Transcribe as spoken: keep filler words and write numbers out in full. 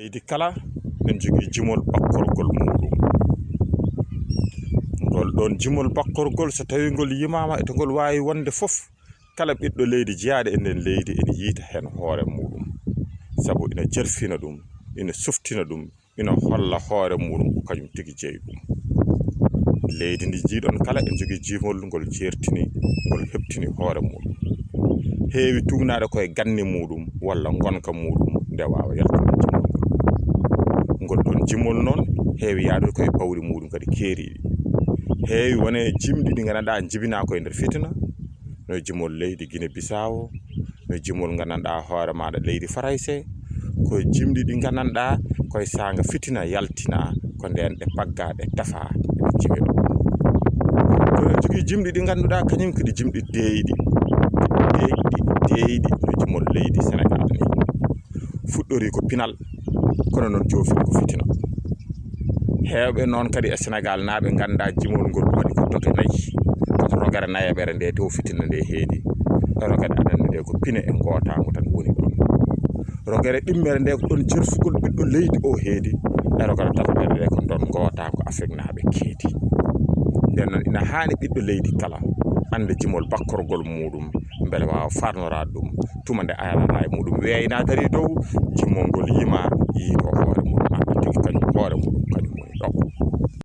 Leydi kala ene jogii jimol bakkorgol muuɗum. Ngol ɗoon jimol bakkorgol, so tawii ngol yimaama e to ngol waawi wonde fof, kala ɓiɗɗo leydi jeyaaɗo e ndeen leydi ene yiyta heen hoore muuɗum, sabu ina jerfina ɗum, ina softina ɗum, ina holla hoore muuɗum ko kañum tigi jeyi ɗum. Leydi ndi njiiɗon kala ene jogii jimol ngol jeertini, ngol heɓtini hoore muuɗum. Heewi tuugnaade koye ganni muuɗum walla ngonka muuɗum nde waawa yaltude jimol ngol. Ngol ɗoon jimol noon heewi yahdude koye bawɗi muuɗum kadi keeriiɗi. Heewi wone jimɗi ɗi nganndanɗaa njibinaa koye nder fitina, no jimol leydi Gine Bisaawo, no jimol nganndanɗaa hoore maaɗa leydi Farayse, ko jimɗi ɗi nganndanɗaa koye saanga fitina yaltina, ko ndeen ɗe paggaa, ɗe tafaa, ɗe jime ɗum. Kono jogii jimɗi ɗi ngannduɗaa kañum ko ɗi jimɗi deeyɗi, deeyɗi, deeyɗi no jimol leydi Senegaal ni. Fuɗɗorii ko pinal, kono noon joofiri ko fitina. Heewɓe noon kadi e Senegaal naaɓe nganndaa jimol ngol waɗi ko doge nayi. Kono rogere nayaɓere nde to fitina nde heedi. Rogere adanni nde ko pine e ngootaango tan woni ɗoon. Rogere ɗimmere nde ko ɗoon jerfugol ɓiɗɗo leydi o heedi. E rogere tataɓere nde ko ɗoon ngootaango Afrik naaɓe keedi. Nden noon ina haani ɓiɗɗo leydi kala annda jimol bakkorgol muuɗum, mbele waawa farnoraade ɗum tuma nde ayana e muuɗum weeynaa darii dow, jimol ngol yima, yiito hoore muuɗum, annda tigi kañum hoore muuɗum kañum woni ɗo.